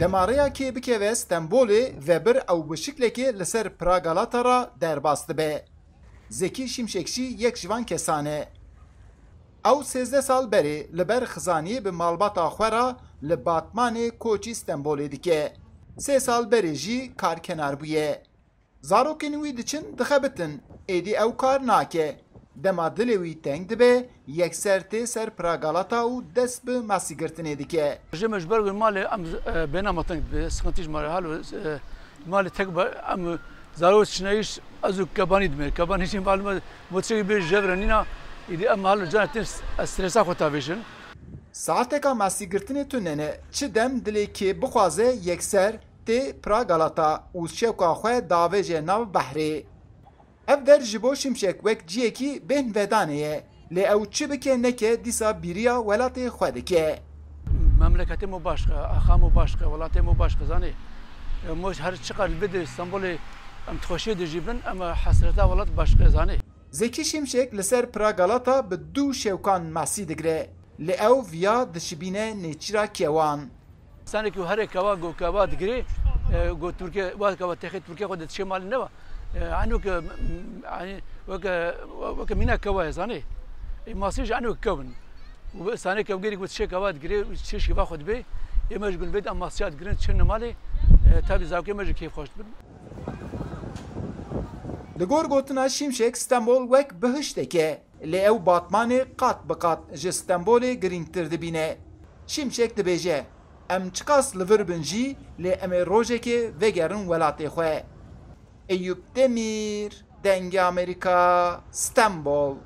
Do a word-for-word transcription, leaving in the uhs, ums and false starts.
Dema rêya kê bikeve Stenbolê, vebir ew bi şiklekê li ser Pira Galata re derbas dibe. Zekî Şimşek jî yek ji van kesan e. Ew sêzdeh sal berê li ber xizaniyê bi malbata xwe re li Batmanê koçî Stenbolê dike. Sê sal berê jî karkenar bûye. Zarokên wî diçin dixebitin, êdî ew kar nake. Dema dilê wî teng dibe, yekser tê ser Pira Galata û dest bi masîgirtinê dike. Ji me ji ber malê em, e, bêhna me teng dibe, sıkıntı ji me re halo, e, malê tek be, em zarok çinayîş ez û kebanî dime. Kebanî jî malê me, bo tiştekî bê jevre nîna, îdî em halo cana tê stresa xwe tavêjin. Saeteka masîgirtinê tune ne, çi dem dilê kê bixwaze yekser tê Pira Galata û şewka xwe davêje nav behrê. Ev der ji bo Şimşek wek ciyekî bêhnvedanê ye, lê ew çi bike neke dîsa bîriya welatê xwe dike. Memleketê me başqe, axa me başqe, welatê me başqe, zanî. E, me her çiqas li vê de Stenbolê em xweşiyê de jî bin, em hesreta welat başqe, zanî. Zekî Şimşek li ser Pira Galata bi du şewkan masî digire. Li ew viya dişibîne nêçîra kewan. Sanekî herê kewa, go kewa digirê, e, go Tirkiye, wa kewa texê Tirkiye xwe de diçê malê ne wa. E, anû ke, m-, m-, anî, weke, weke mîna kewa ye, zanê. E, masî jî anû kew in. Û sanê kewgerî go diçê kewa digirê, çê şîva xwe dibê. Ê me ji gunvê de masiya digirin, çin malê. E, tabî zarokê me jî kêfxweş dibin. Li gor gotina Şimşek, Stenbol wek bihiştek e. Lê ew Batmanê qat bi qat ji Stenbolê girîngtir dibîne. Şimşek dibêje, em çiqas li vir bin jî, lê em ê rojekê vegerin welatê xwe. Eyûp Demîr, Dengê Amerîka, Stenbol.